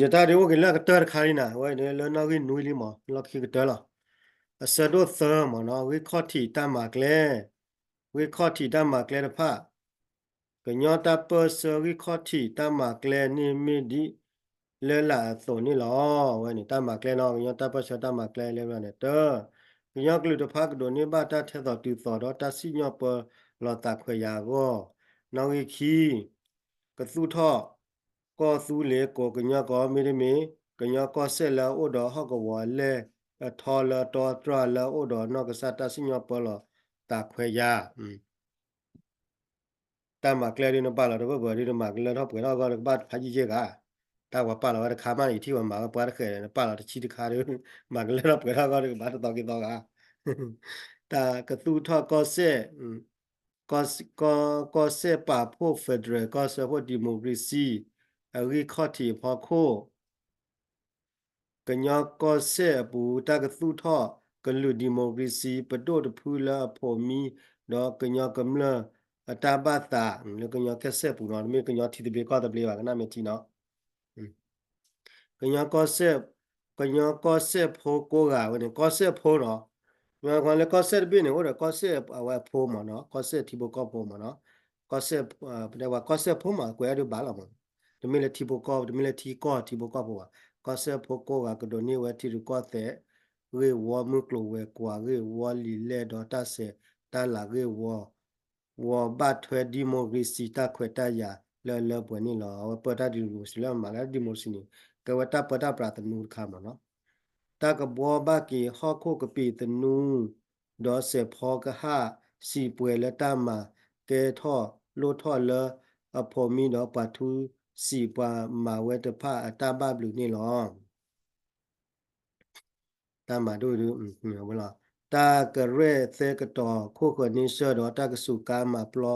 ယတၢ်ဒုးအိၣ်က့ၤလၢအကတၢၢ်တခါလံနၤ, အဝဲလၢနီၣ်ဂံၢ်နွံလံမး, လီၢ်ခံကတၢၢ်လီၤ. အဆၢဒိၣ်သၢမးနီၤ, ဂံၢ်ခီၣ်ထံးတၢ်မၤကျဲ, ဂံၢ်ခီၣ်ထံးတၢ်မၤကျဲတဖၣ်, ကညီတၢ်ပၢၢ်ဆၢဂံၢ်ခီၣ်ထံးတၢ်မၤကျဲန့ၣ်မ့ၢ်ဒ်လၢလာ်အသိးန့ၣ်လီၤ. အဝဲန့ၣ် တၢ်မၤကျဲနီၤ, ကညီတၢ်ပၢၢ်ဆၢတၢ်မၤကျဲလၢန့ၣ် တၢ, ကညီကလုာ်တဖၣ်ကဒိးန့ၢ်ဘၣ်တၢ်ထဲသိးတုၤသိးဒီးတၢ်စံၣ်ညီၣ်ပၢလီၤသးခွဲးယာ်အဂီၢ်, နီၣ်ဂံၢ်ခံ ကသူၣ်ထီၣ် ကီၢ်သူလ့ၤကိးကညီကီၢ် မ့တမ့ၢ် ကညီကီၢ်စဲၣ်လၢအအိၣ်ဒီးဟီၣ်ကဝီၤအလဲၢ်အထီလၢအတီအတြၢ်လၢအအိၣ်ဒီးနီၢ်ကစၢ်တၢ်စံၣ်ညီၣ်ပၢလီၤသးခွဲးယာ်. တၢ်မၤကျဲဒ်နပာ်လီၤတပၢၢ်ပၢၢ်ဒ်နမၤကလၢထီၣ်ပှဲၤထီၣ်အဂီၢ် နကဘၣ်ဖးယံာ်ယဲၢ်ဂၤ, တၢ်ပှၤပာ်လီၤဝဲတခါမးန့ၣ် ယထံၣ်ပှၤမၤဝဲပှၤတဃဲးန့ၣ် နပာ်လီၤတဆံတခါဒီး မၤကလၢထီၣ်ပှဲၤထီၣ်အဂီၢ် နကဘၣ်တသီက့ၤသီဂၤ တၢ်ကသူၣ်ထီၣ်ကီၢ်စဲၣ်, ကီၢ်စဲၣ်ပာ်ဖှိၣ် federal ကီၢ်စၢဖှိၣ် democracy အဂံၢ်ခီၣ်ထံးအဖီခိၣ်, ကညီကီၢ်စဲၣ်အပူၤ တၢ်ကသူၣ်ထီၣ်ကလုာ် democracy ပဒိၣ်တဖုလၢအဖိးမံ ဒီးကညီကမျၢၢ်အတၢ်ဘၣ်သး လၢကညီကီၢ်စဲၣ်ပူၤနီၤ, တမ့ၢ်ကညီထံသဘျ့ကီၢ်သဘျ့ဘၣ် ကနၣ်မ့ၢ်ထံနီၤ. ကညီကီၢ်စဲၣ်, ကညီကီၢ်စဲၣ်ဖိကိးဂၤဝဲန့ၣ် ကီၢ်စဲၣ်ဖိနီၤ, မ့ၢ်လၢကီၢ်စဲၣ်တဘ့ၣ်န့ၣ် အိၣ်ဒီးကီၢ်စဲၣ်အဝဲအဖိမးနီၤ, ကီၢ်စဲၣ်ထံဖိကီၢ်ဖိမးနီၤ, ကီၢ်စဲၣ်, ပတဲဝဲကီၢ်စဲၣ်ဖိမး ကွဲးအဒုးဘၣ်လီၤမး, တမ့ၢ်လၢထံဖိကီၢ် တမ့ၢ်လၢထံကီၢ်ထံဖိကီၢ်ဖိဘၣ်, ကီၢ်စဲၣ်ဖိကိးဂၤကဒိးန့ၢ်ဝဲထံရူၢ်ကီၢ်သဲး, ဂ့ၢ်ဝီမုၢ်ကျိၤဝဲၤကွာ် ဂ့ၢ်ဝီလံာ်လဲၢ်ဒီးတၢ်ဆဲးတၢ်လၤဂ့ၢ်ဝီ ဝီဘၣ်ထွဲ democracy တၢ်ခွဲးတၢ်ယာ်လၢအလၢပှဲၤန့ၣ်လီၤ. အဝဲပၢတၢ် democracy လၢအမၤလၢ democracy န့ၣ် ကဲဝဲတၢ်ပၢတၢ်ပြးသနူတခါမးနီၤ. တၢ်ကဘှီဘၣ်က့ၤဟီၣ်ခိၣ်ကပံာ်သနူ ဒီးစဲးဖီကဟၣ်စံးပှဲၤလၢတၢ်မၤကဲထီၣ်လိၣ်ထီၣ်လၢအဖိးမံဒီးပှၤထူစံး ပှၤမၤဝဲတဖၣ်အတၢ်ဘၣ်ဘျုးန့ၣ်လီၤ. တၢ်မၤဒိၣ်ဒုး, တၢ်ကရဲၣ်သဲကတီၤခိၣ်ဃၢၤန့ဆၢၣ်ဒီး တၢ်ကစူးကါမၤပျီ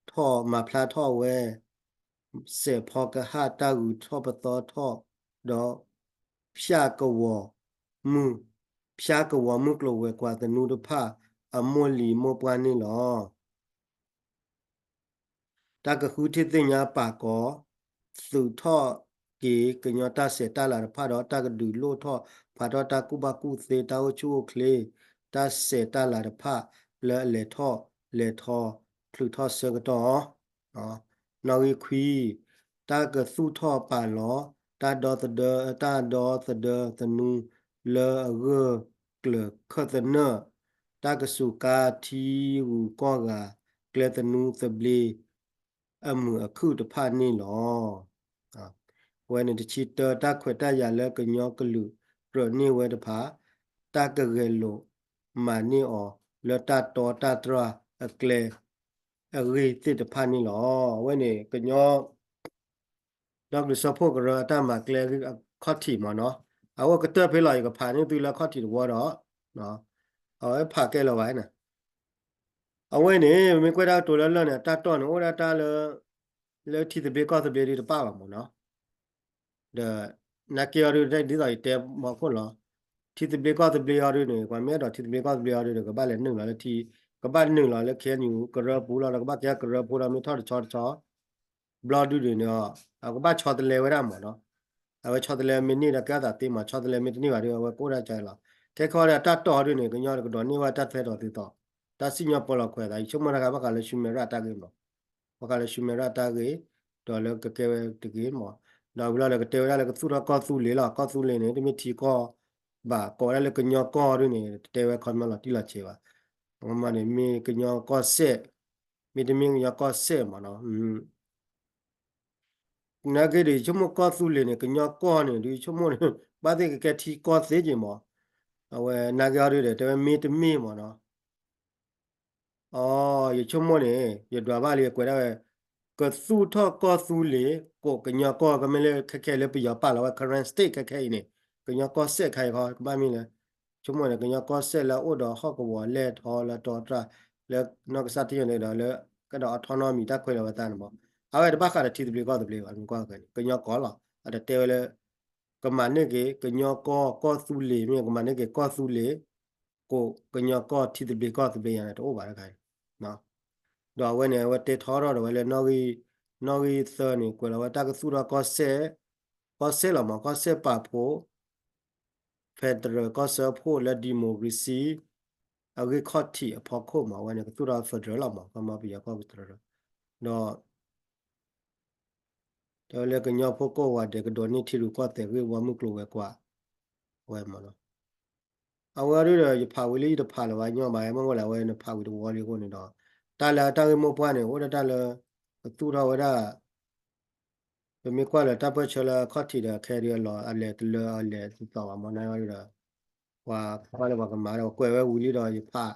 ထီၣ် မၤဖျါထီၣ်ဝဲ စဲးဖီကဟၣ်တၢ်ဂုၤထီၣ်ပသီထီၣ် ဒီး ဖၠၣ်ကဝီၤမုၢ်, ဖၠၣ်ကဝီၤမုၢ်ကျိၤဝဲၤကွာ်သနူတဖၣ် အမိၢ်လံၤမိၢ်ပှၢ်န့ၣ်လီၤ. တၢ်ကဃုထံၣ်သ့ၣ်ညါပာ်ကီၤ သုးထီၣ်က့ၤကညီတၢ်ဆဲးတၢ်လၤတဖၣ်ဒီး တၢ်ကဒုးလိၣ်ထီၣ်ဖးထီၣ်တၢ်ကူၣ်ဘၣ်ကူၣ်သ့ တၢ်အိၣ်ဆူၣ်အိၣ်ချ့ တၢ်ဆဲးတၢ်လၤတဖၣ်လၢအလဲၤထီၣ်လဲၤထီ ချုးထီၣ်ဆၢကတီၢ် နီၣ်ဂံၢ်ခွံ, တၢ်ကသူၣ်ထီၣ်ပာ်လီၤ တၢ်ဒီသဒၢ, တၢ်ဒီသဒၢသနူ လၢအဂၢၢ်ကျၢၤခၢၣ်သနၢၣ်, တၢ်ကစူးကါထံဂုၤကီၢ်ဂၤ ကျဲသနူသဘျ့ အမုာ်အခုၣ်တဖၣ်န့ၣ်လီၤ. အဝဲန့ၣ်တဆံတၢ တၢ်ခွဲးတၢ်ယာ်လၢကညီကလုာ်ကြၢးန့ၢ်ဝဲတဖၣ် တၢ်ကဂဲၤလိာ်မၤန့ၢ်အီၤလၢတၢ်တီတၢ်တြၢ်အကျဲ အဂ့ၢ်သ့ၣ်တဖၣ်န့ၣ်လီၤ. အဝဲန့ၣ် ကညီ ဒီကလုာ်စၢဖှိၣ်ကရၢအတၢ်မၤကျဲအခီၣ်ထံးမးနီၤ, အအိၣ်ကတၢၢ်ဖဲလီၤ ယကဖးန့ၢ်သုလၢအခီၣ်ထံးတဝီဒီး, အဝဲဖးကဲလီၤဘၣ်န့ၣ်, အဝဲန့ၣ် မ့ၢ်ကွၢ်တၢ်ကတိၤလၢလၢၢ်န့ၣ် တၢ်တီၢ်န့ၣ် အိၣ်ဒၣ်တၢ်လၢ လၢထံသဘျ့ကီၢ်သဘျ့ဒ်တပၣ်ဘၣ်မးနီၤ, ဒီး နာ်က့အီၤဒုး ဒ်သိးယတဲမီၤခိၣ်လီၤ, ထံသဘျ့ကီၢ်သဘျ့အီၤဒုးန့ၣ် ပှၤမ့ၢ်အဲၣ်ဒိးထံသဘျ့ကီၢ်သဘျ့အီၤဒုးဒီး ကဘၣ်လဲၤနုာ်လီၤလၢထံ, ကဘၣ်နုာ်လီၤလၢ ခဲအံၤန့ၣ် ကရၢပူၤလီၤ, ဒီးကဘၣ်ကဲကရၢဖိဒီး မ့ၢ်ထီၣ်တဆီတဆီ ဘျီဒုးဒုးန့ၣ် အကဘၣ်ဆီတလဲဝဲဒၣ်မးနီၤ, အဝဲဆီတလဲမ့ၢ်န့ၢ်ဒီးကဲအသးသ့မး, ဆီတလဲမ့ၢ်တန့ၢ်ဘၣ်ဒီး အဝဲကအိၣ်ဒၣ်ကလီၤ. ခဲခီဒီးတၢ်တီၢ်အီၤဒုးန့ၣ် ကညီဒီးကဒိးန့ၢ်ဝဲတၢ်ထဲသိးတုၤသိး, တၢ်စံၣ်ညီၣ်ပၢလီၤခွဲးသး ယဆိကမိၣ်တၢ်ခါဘၣ်ဃးလၢ Sumera တၢ်ဂ့ၢ်မး ဘၣ်ဃးလၢ Sumera တၢ်ဂ့ၢ်, ဒီးလၢကကဲဝဲတဂ့ၤမး, ဒီးဝံၤလီၤဒီးကတဲဝဲဒၣ်လၢကသူၣ်ထီၣ်ကီၢ်သူလ့ၤလီၤ, ကီၢ်သူလ့ၤန့ၣ် တမ့ၢ်ထံကီၢ်ဘၣ်, ကိးဝဲဒၣ်လၢကညီကီၢ်ဒုးန့ၣ် တတဲဝဲခီမီလီၤတံၢ်လီၤဆဲးဘၣ်, မ့ၢ်ကညီကီၢ်စဲၣ်, မ့တမ့ၢ်ကညီကီၢ်စဲၣ်မးနီၤ နာ်က့ဒီး ယဆိကမိၣ်ကီၢ်သူလ့ၤန့ၣ် ကညီကီၢ်န့ၣ်ဒီး ယဆိကမိၣ်န့ၣ် ဘၣ်သ့ၣ်ကကဲထံကီၢ်သ့က့ၤမး, အဝဲနာ်က့အီၤဒုးဒီး တဲဝဲမ့တမ့ၢ်မးနီၤ, အိ ယဆိကမိၣ်န့ၣ် ယဒွးဘၣ်လံ ယကွဲးဒၣ်ဝဲ, ကသူၣ်ထီၣ်ကီၢ်သူလ့ၤ ကိးကညီကီၢ် ကမ့ၢ်လၢခဲခဲအံၤလၢပယီၤပာ်လီၤဝဲ Karen State ခဲခဲအံၤန့ၣ် ကညီကီၢ်စဲၣ်ခါအံၤခီ ကဘၣ်မ့ၢ်လၢ ဆိကမိၣ်န့ၣ် ကညီကီၢ်စဲၣ်လၢအအိၣ်ဒီးဟီၣ်ကဝီၤလဲၢ်ထီလၢတီတြၢ် လၢနီၢ်ကစၢ်ထံညါန့ၣ်ဒီးလၢ ကဒီး autonomy တၢ်ခွဲးလီၤဝဲသးန့ၣ်မး, အဝဲတဘၣ်ဃးဒီးထံသဘျ့ကီၢ်သဘျ့ဘၣ် မ့ၢ်ကွၢ်န့ၣ် ကညီကီၢ်လီၤ. အတတဲဝဲလၢ ကမၤန့ၢ်က့ၤ ကညီကီၢ် ကီၢ်သူလ့ၤ မ့ၢ်ကမၤန့ၢ်က့ၤ ကီၢ်သူလ့ၤ ကိးကညီကီၢ်ထံသဘျ့ကီၢ်သဘျ့ယါန့ၣ် တအိၣ်ဘၣ်တခါအံၤ, ဒီးအဝဲန့ၣ် အဝဲတဲထီထီၣ်ဒီးဝဲလၢ နီၣ်ဂံၢ်သၢန့ၣ် ကွဲးလီၤဝဲတၢ်ကသူၣ်ထီၣ်ကီၢ်စဲၣ် ကီၢ်စဲၣ်လီၤမး ကီၢ်စဲၣ်ပာ်ဖှိၣ် federal ကီၢ်စၢဖှိၣ်လၢ democracy အဂ့ၢ်ခီၣ်ထံးအဖီခိၣ်မး အဝဲန့ၣ် ကသူၣ်ထီၣ် federal လီၤမး ကမၤပယီၤကီၢ်ပတြၢၤ ဒီး တဲဝဲလၢကညီဖိကိးဂၤဒဲး ကဒိးန့ၢ်ထံရူၢ်ကီၢ်သဲးဂ့ၢ်ဝီမုၢ်ကျိၤဝဲၤကွာ် ဝဲမးနီၤ အဝဲဒၣ်ဒီး ယဖးဝံၤလံ ယတဖးလၢၤဘၣ်ညီဘၣ် မ့ၢ်ဝဲလၢအဝဲနဖးဝံၤတဝီလံအဃိန့ၣ်ဒီး တၢ်လၢအတၢ်ဂ့ၢ်မိၢ်ပှၢ်န့ၣ် အိၣ်ဒၣ်တၢ်လၢ ကသူၣ်ထီၣ်ဝဲဒၣ် ပမ့ၢ်ကွၢ်လၢတၢ်ပၢၢ်ဆၢလၢအခီၣ်ထံးဒီး ခဲဒုးအလီၢ်အလဲၤတလၢအလဲၤတသီၣ်ဘၣ်မး နဒီး ပှၤကွၢ်လၢပှၤကမၤဒီး ကွဲးဝဲဝံၤလံဒီး ယဖး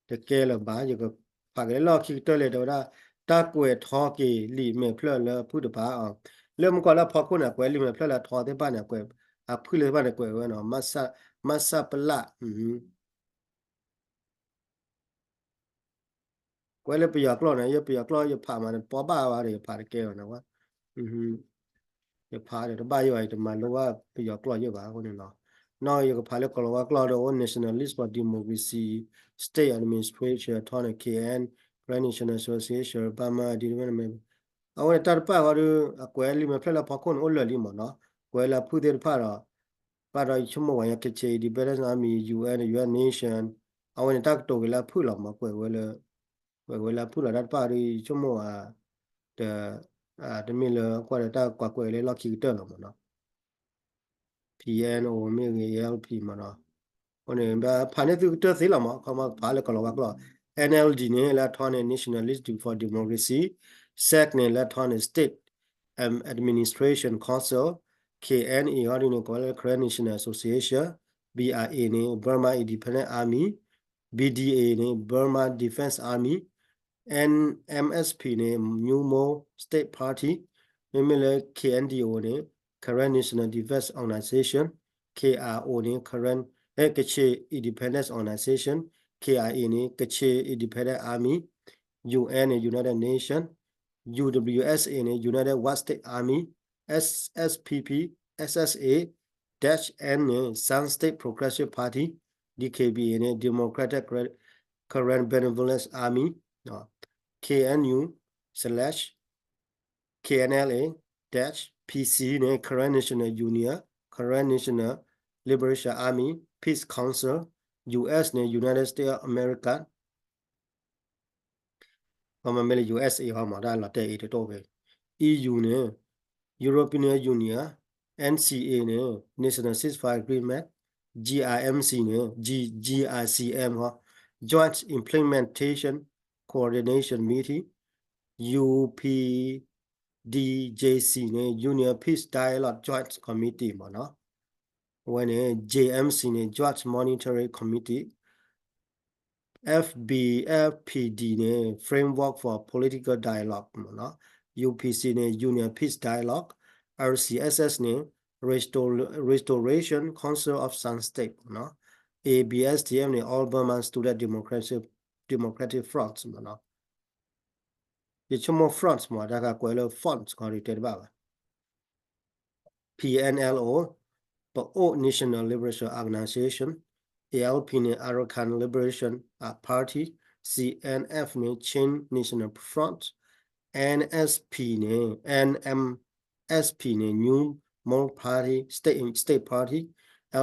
တကဲလၢၤဘၣ် ယကဖးက့ၤလၢလီၢ်ခံကတၢၢ်လဲၣ် တဲဝဲဒၣ် တၢ်ကွဲးထီက့ၤလံာ်မဲာ်ဖျၢၣ်လၢဖုၣ်တပၤအီၤ လၢမုၢ်ကီၢ်လၢအဖီခိၣ်န့ၣ် အကွဲးလံာ်မဲာ်ဖျၢၣ်လၢအထီသ့ၣ်တဖၣ်န့ၣ် အဖုၣ်လၢသ့ၣ်တဖၣ်န့ၣ် ကွဲးဝဲနီၤ မဆပလ ကွဲးလၢပယီၤကျိာ်န့ၣ် ယပယီၤကျိာ်ယဖးမးန့ၣ် တပီဘၣ်ဘၣ်ဒီး ယဖးတကဲဘၣ်န့ၣ်ဝဲ ယဖးဒီးတဘၣ်ယိၣ်ဘၣ် ယတမၤလိဘၣ်ပယီၤကျိာ်ယိၣ်ဘၣ်အဃိန့ၣ်လီၤ. နီၢ်ယကဖးလၢကီၤလၤဝါကျိာ်ဒီး အိၣ် Nationalist for Democracy, State Administration ထီန့ၣ် K N, Karen National Association, Burma Independence အဝဲန့ၣ်တၢ်တဖၣ်ဃီဒီး အကွဲးလံာ်မဲာ်ဖျၢၣ်လၢဖီခိၣ်န့ၣ်အိၣ်လၢာ်လံမးနီၤ ကွဲးလၢအဖုၣ်သ့ၣ်တဖၣ်ဒီး ဘၣ်ဒီးယဆိကမိၣ်ဝဲ Kachin Independence Army, U N, United Nation, အဝဲန့ၣ်တၢ်ကတိၤက့ၤလၢအဖုၣ်လီၤမး ကွဲးဝဲလၢ ကွဲးဝဲလၢအဖုၣ်လီၤတၢ်တဖၣ်ဒီး ယဆိကမိၣ်ဝဲ တ တမ့ၢ်လၢကွၢ်ဒီးတၢ်ကွဲးကွဲးလၢလီၢ်ခံကတၢၢ်လီၤမးနီၤ P N O မ့ၢ်ဂ့ၤ A L P မးနီၤ အဃိန့ၣ် ဖးန့ၢ်သုကတၢၢ်သ့လီၤမး ခီမးဖးလၢကီၤလၤဝါကျိာ် N L D န့ၣ် လၢအထီန့ၣ် Nationalist for Democracy, S A D န့ၣ် လၢအထီန့ၣ် State Administration Council, K N A ဟီဒ်န့ၣ် ကိးလၢ Karen National Association, B R A န့ၣ် Burma Independent Army, B D A န့ၣ် Burma Defense Army, N M S P န့ၣ် New Mon State Party, မ့မ့ၢ်လၢ K N D O န့ၣ် Karen National Defense Organization, K R O န့ၣ် Karen အဲ Kachin Independence Organization, K I A န့ၣ် Kachin Independent Army, U N န့ၣ် United Nation, U W S A န့ၣ် United Wa State Army, S S P P, S S A dash N န့ၣ် Shan State Progressive Party, D K B A န့ၣ် Democratic Karen Benevolence Army, K N U slash K N L A dash P C န့ၣ် Karen National Union, Karen National Liberation Army, Peace Council, U S န့ၣ် United States of America, ပမ့ၢ်လၢ U S A ဟီမး တၢ်လီၤတဲာ်အံၤတတိၢ်ဖဲ E U န့ၣ် European Union, N C A န့ၣ် National Ceasefire Agreement, G R M C န့ၣ် G- G R C M ဟီ Joint Implementation Coordination Meeting, U P D J C န့ၣ် Union Peace Dialogue Joint Committee မးနီၤ အဝဲန့ၣ် J M C န့ၣ် Joint Monitoring Committee, F B F P D န့ၣ် Framework for Political Dialogue မးနီၤ, U P C န့ၣ် Union Peace Dialogue, R C S S န့ၣ် Restor- Restoration Council of Shan State မးနီၤ, A B S D F န့ၣ် All Burma Student Democratic Democratic Front မးနီၤ, ယဆိကမိၣ် front မး တၢ်ကကွဲးလၢ front ခီဒီးတဲတဘၣ်ဘၣ် P N L O, Pa'aw National Liberation Organization, A L P န့ၣ် Arakan Liberation Party, C N F န့ၣ် Chin National Front, N S P န့ၣ် N M S P န့ၣ် New Mon Party, State State Party,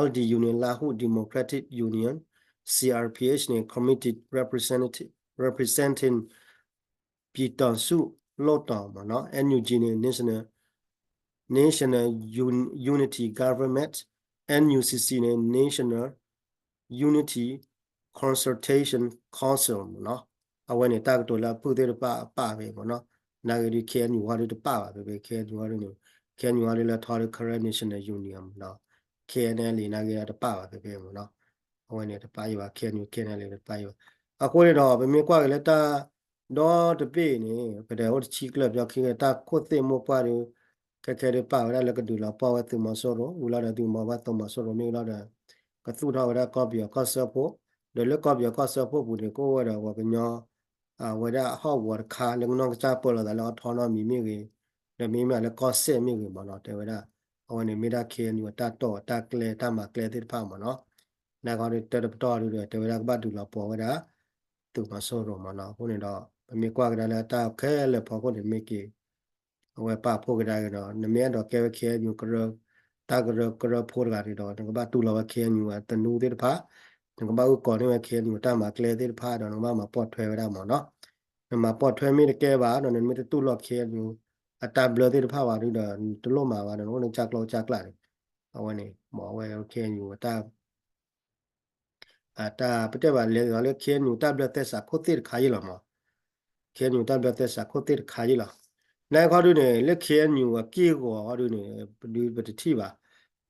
L D U န့ၣ် Lahu Democratic Union, C R P H န့ၣ် Committee Representative Representing ပြည်ထောင်စုလွှတ်တော်မးနီၤ, N U G န့ၣ် National National Un- Unity Government, N U C C န့ၣ် National Unity Consultation Council မးနီၤ, အဝဲန့ၣ် တၢ်ကတိၤလၢအဖုၣ်သ့ၣ်တဖၣ်အပၣ်ဖဲမးနီၤ, နာ်ဂ့ၤဒီး K N U ဟီဒီးတပၣ်ဘၣ်ဖဲဖဲ K N U ဟီဒီးန့ၣ် K N U ဟီဒီးလၢထီဒီး Karen National Union မးနီၤ, K N L A နာ်ဂ့ၤဒီးတပၣ်ဘၣ်ဖဲဖဲမးနီၤ, အဝဲန့ၣ်တပၣ်ယဘၣ် K N U K N L A တပၣ်ယဘၣ်, အဃိန့ၣ်ဒီး ပမ့ၢ်ကွၢ်က့ၤလၢတၢ် ဒီတဘ့ၣ်န့ၣ် ပတဲအိၣ်တဆံကျၢၢ်ပျီခံကတၢၢ်ခိၣ်သ့ၣ်မိၢ်ပှၢ်ဒီး ခဲခဲဒုးပာ်ဝဲဒၣ်လၢကဒုးလီၤပှီၢ်ဝဲသုးမီၤစိရိၤ ဝံၤလီၤဒီးသုးမီၤပှၢ်သုးမီၤစိရိၤမ့ၢ်ဝံၤလီၤဒီး ကသူၣ်ထီၣ်ဝဲဒၣ်ကီၢ်ပယီၤကီၢ်စၢဖှိၣ်, ဒီးလၢကီၢ်ပယီၤကီၢ်စၢဖှိၣ်ပူၤန့ၣ် ကအိၣ်ဝဲဒီးပှၤကညီ အဝဲဒၣ်ဟီၣ်ကဝီၤတခါလၢကနီၢ်ကစၢ်ပၢလီၤသးလၢ autonomy မ့ၢ်ဂ့ၤ, ဒီးမ့မ့ၢ်လၢကီၢ်စဲၣ်မ့ၢ်ဂ့ၤမးနီၤ တဲဝဲဒၣ်, အဝဲန့ၣ်မ့ၢ်ဒၣ် K N U အတၢ်တိာ်အတၢ်ကျဲတၢ်မၤကျဲသ့ၣ်တဖၣ်မးနီၤ, နာ်က့ဒီးတၢတပတီၢ်ဒီး တဲဝဲဒၣ်ကဘၣ်ဒုးလီၤပှီၢ်ဝဲဒၣ် သုးမီၤစိရိၤမးနီၤ, အဃိန့ၣ်ဒီး ပမ့ၢ်ကွၢ်ကဒါလၢတၢ်ခဲလၢာ်ဖီခိၣ်န့ၣ်မ့ၢ်က့ၤ အဝဲပာ်ဖှိၣ်ကဒါက့ၤဒီး နမ့ၢ်အဲၣ်ဒိးကဲဝဲ KNU ကရၢ တၢ်ကရၢကရၢဖိတဂၤန့ၣ်ဒီး နကဘၣ်တူၢ်လိာ်ဝဲ KNU အသနူသ့ၣ်တဖၣ်, နကဘၣ်အုၣ်ကီၤန့ၢ်ဝဲ KNU တၢ်မၤကျဲသ့ၣ်တဖၣ်ဒီး နကဘၣ်မၤပိာ်ထွဲဝဲဒၣ်မ့ၢ်နီၤ. နမၤပိာ်ထွဲမ့ၢ်တကဲဘၣ်ဒီး နမ့ၢ်တတူၢ်လိာ် KNU အတၢ်ဘျၢသ့ၣ်တဖၣ်ဘၣ်ဒီး နတလိၣ်မၤဘၣ်ဒီး နအိၣ်လၢကၢ်ကျီကၢ်ကျၢ်န့ၣ် အဝဲန့ၣ် မ့ၢ်အဝဲ KNU အတၢ် အတၢ်ပတဲဘၣ်လဲၤလီၤလၢ KNU တၢ်ဘျၢသဲစးခိၣ်သ့ၣ်တခါယ့ၢ်လီၤမး, KNU တၢ်ဘျၢသဲစးခိၣ်သ့ၣ်တခါယ့ၢ်လီၤ. နခီဒုန့ၣ် လၢ KNU အက့ၢ်အဂီၤခီဒုန့ၣ် ပဒုပတထံၣ်ဘၣ်,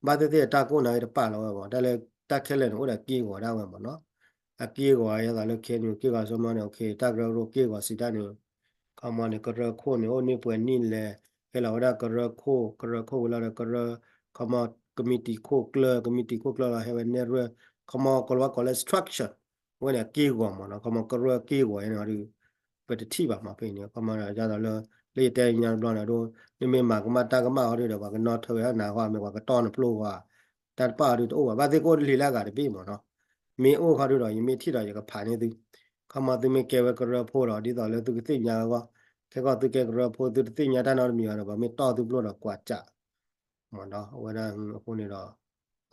ဘၣ်သ့ၣ်သ့ၣ်အတၢ်ကိၢ်နၤဂ့ၤတပာ်လီၤဝဲမး, တၢ်လၢတၢ်ခဲလၢာ်န့ၣ် အိၣ်ဒီးက့ၢ်အဂီၤဒၣ်ဝဲမးနီၤ. အက့ၢ်အဂီၤယသးလၢ KNU က့ၢ်ဂီၤ ခီမီန့ၣ် တၢ်ကရၢကရိက့ၢ်ဂီၤစံးတၢ်န့ၣ် ခီမီန့ၣ် ကရၢခိၣ်န့ၣ် အိၣ်န့ၢ်ပှဲၤနံၣ်လဲၣ်, ဟဲလီၤဝဲဒၣ်ကရၢခိၣ်, ကရၢခိၣ်ဝံၤလီၤဒီးကရၢ ခီမီ ကမံးတံာ်ခိၣ်ကျၢၢ်, ကမံးတံာ်ခိၣ်ကျၢၢ်လီၤ ဟဲဝဲနဲၣ်ရွဲၣ်, ခီမီ ကလီၤဝဲကိးလၢ structure ဝဲန့ၣ် အက့ၢ်ဂီၤမးနီၤ, ခီမီ ကရၢက့ၢ်ဂီၤန့ၣ်ဒီး ပတထံၣ်ဘၣ်မးဖဲန့ၣ်, ခီမီဒီး ယသးလၢ လၢယတဲညါတဘျီန့ၣ်ဒီး နမ့ၢ်မၤကမၣ်တၢ်ကမၣ်အီၤဒုဒီး ပှၤကနီၣ်ထၢဝဲနၤဃီ မ့ၢ်ပှၤကတီၢ်နဖျိဃီ, တၢ်တပာ်အီၤဒုတအိၣ်ဘၣ်, ဘၣ်သ့ၣ်ကအိၣ်တလံၤလၢအဂၤတဘ့ၣ်မးနီၤ. မ့ၢ်အိၣ်ခီဒုဒီး ယမ့ၢ်ထံၣ်ဒီးယကဖးန့ၢ်သု, ခီမီသုမ့ၢ်ကဲဝဲကရၢဖိဒီး ဒ်သိးလၢသုကသ့ၣ်ညါဝဲအဂီၢ်, ခဲကီၢ်သုကဲကရၢဖိ သုတသ့ၣ်ညါတၢ်နီတမံၤဘၣ်ဒီး ပှၤမ့ၢ်တီၢ်သုပျိၢ်ဒီးကွၢ်စး မးနီၤ, အဝဲဒၣ်အဃိန့ၣ်ဒီး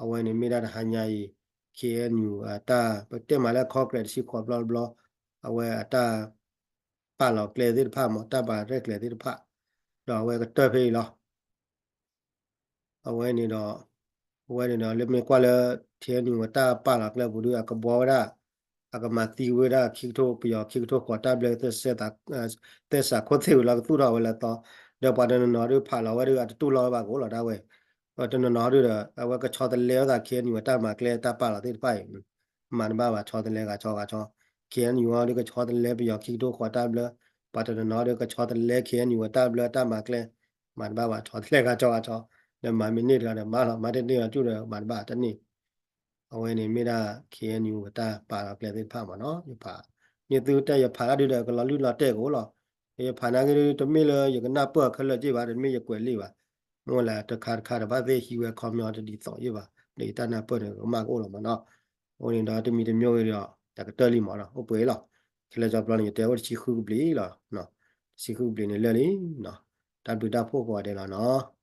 အဝဲန့ၣ်မ့ၢ်ဒၣ်တဟါညါအံၤ KNU အတၢ် ပတဲမးလၢ Congress တဆံဃိးဘျီတဘျီ အဝဲအတၢ်ပာ်လီၤကျဲသ့ၣ်တဖၣ်မး တၢ်ပာ်ရဲၣ်ကျဲၤသ့ၣ်တဖၣ် ဒီးအဝဲကတၢၢ်ဖဲအံၤလီၤ. အဝဲန့ၣ်ဒီး အဝဲန့ၣ်ဒီး လၢမ့ၢ်ကွၢ်လၢ KNU အတၢ်ပာ်လီၤကျဲပူၤဒု အကဘှီဝဲဒၣ် အကမၤသံဝဲဒၣ်ခံကထိ ပယီၤခံကထိဃိးတၢ်ဘျၢ သဲစးခိၣ်သ့ၣ်ဝံၤလီၤ ကသူၣ်ထီၣ်ဝဲလၢအသီ, ဒီးပှၤတနီၤနီၤဒုဖးလီၤဝဲဒု အတတူၢ်လိာ်ဝဲဘၣ်ကအိၣ်လီၤဒၣ်ဝဲ, ပှၤတနီၤနီၤဒုဒီး အဝဲကဆီတလဲဝဲသး KNU အတၢ်မၤကျဲတၢ်ပာ်လီၤသ့ၣ်တဖၣ်အံၤ မၤတဘၣ်ဘၣ် ဆီတလဲဂၤဆီဂၤဆီ, KNU အီၤဒုကဆီတလဲပယီၤခံကထိဃိးတၢ်ဘျၢ, ပှၤတနီၤနီၤဒုကဆီတလဲ KNU အတၢ်ဘျၢတၢ်မၤကျဲ, မၤတဘၣ်ဘၣ် ဆီတလဲဂၤဆီဂၤဆီ, ဒီးမၤမ့ၢ်န့ၢ်တဂၤဒီးမၤလီၤ မၤတန့ၢ်ဒီးကၠူၣ်ဒီးမၤတဘၣ်တန့ၢ် အဝဲန့ၣ်မ့ၢ်ဒၣ် KNU အတၢ်ပာ်လီၤကျဲသ့ၣ်တဖၣ်မးနီၤ, ယဖး, မ့ၢ်သုတဲယဖးတၢ်ဒုဒီး ကလီၤလုၢ်လီၤတဲာ်ကအိၣ်လီၤ, ယဖးနာ်က့ဒု တမ့ၢ်လၢယကနၢ်ပၢၢ်ခဲလၢာ်က့ဘၣ် တမ့ၢ်ယကွဲးလံာ်ဘၣ်, မ့ၢ်ဝဲလၢတခါတခါဒီးဘၣ်သ့ၣ်ဟံးဝဲခီပညီတဒ်သိးယ့ၢ်ဘၣ်, ဒီးယတၢ်နၢ်ပၢၢ်န့ၣ် ကမၣ်ကအိၣ်လီၤမးနီၤ, အဃိန့ၣ်ဒီးတမံၤတမံၤဂ့ၤဒီး တၢ်ကတၢၢ်လံမးနီၤ, အိၣ်ပှဲၤလီၤ, ခဲလၢာ်ကၠီပျီန့ၣ် ယတဲအိၣ်တဆံဃုကဘျံးလီၤ, တဆံဃုကဘျံးန့ၣ်လၢာ်လံ, တၢ်ဘျုးတၢ်ဖှိၣ်ကိးဂၤဒဲးလီၤနီၤ.